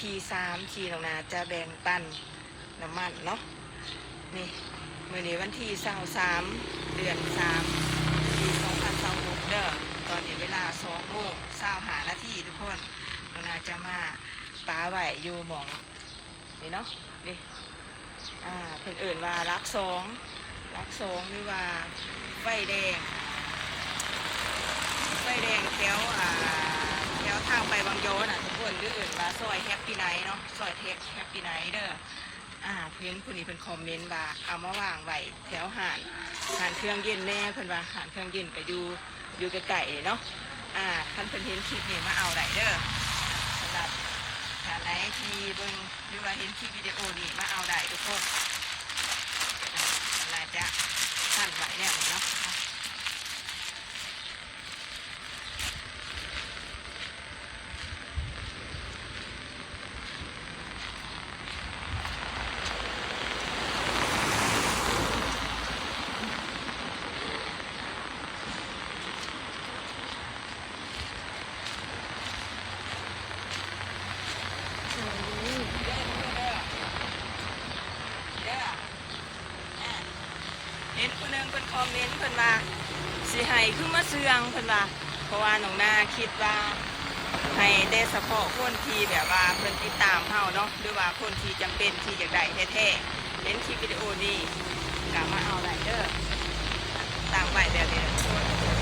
ທີສາມ ທີ່ນ້ອງນາຈະແບ່ງປັນນ້ຳມັນເນາະ. ນີ້ ມື້ນີ້ວັນທີຊາວສາມ ເດືອນສາມ ປີສອງພັນຊາວຫົກເດີ. ຕອນນີ້ເວລາສອງໂມງຊາວຫ້ານາທີທຸກຄົນ. ນ້ອງນາຈະມາປະໄວ້ຢູ່ໝ່ອງນີ້ເນາະ ນີ້ ອ່າ ເພິ່ນເອີ້ນວ່າຫຼັກສອງ ຫຼັກສອງ ຫຼືວ່າໄຟແດງ ໄຟແດງແຖວ ອ່າ ແຖວທາງໄປວັງຢໍນະທຸກຄົນ ຫຼືເອີ້ນວ່າຊອຍແຮັບປີ້ໄນເນາະ ຊອຍແທັກແຮັບປີ້ໄນເດີ. ອ່າ ເຫັນຜູ້ນີ້ເພິ່ນຄອມເມັນວ່າເອົາມາວາງໄວ້ແຖວຮ້ານ ຮ້ານເຄື່ອງເຢັນແດ່ ເພິ່ນວ່າຮ້ານເຄື່ອງເຢັນກະຢູ່ ຢູ່ໃກ້ໆເນາະ. ອ່າ ຄັນເພິ່ນເຫັນຄລິບນີ້ມາເອົາໄດ້ເດີ. ສຳລັບທ່ານໃດທີ່ເບິ່ງ ຫຼືວ່າເຫັນຄລິບວິດີໂອນີ້ມາເອົາໄດ້ທຸກຄົນ. ໜ້າຈະທັນໄວ້ແນວນີ້ເນາະ. ເຫັນຜູ້ໜຶ່ງເພິ່ນຄອມເມັນ ເພິ່ນວ່າ ຊິໃຫ້ຄືມາເຊື່ອງ ເພິ່ນວ່າ ເພາະວ່ານ້ອງນາຄິດວ່າ ໃຫ້ແຕ່ສະເພາະຄົນທີ່ແບບວ່າເພິ່ນຕິດຕາມເຮົາເນາະ ຫຼືວ່າຄົນທີ່ຈຳເປັນທີ່ຢາກໄດ້ແທ້ໆ ເຫັນຄລິບວິດີໂອນີ້ກະມາເອົາໄດ້ເດີ. ຕັ້ງໄວ້ແບບນີ້ແຫຼະທຸກຄົນ.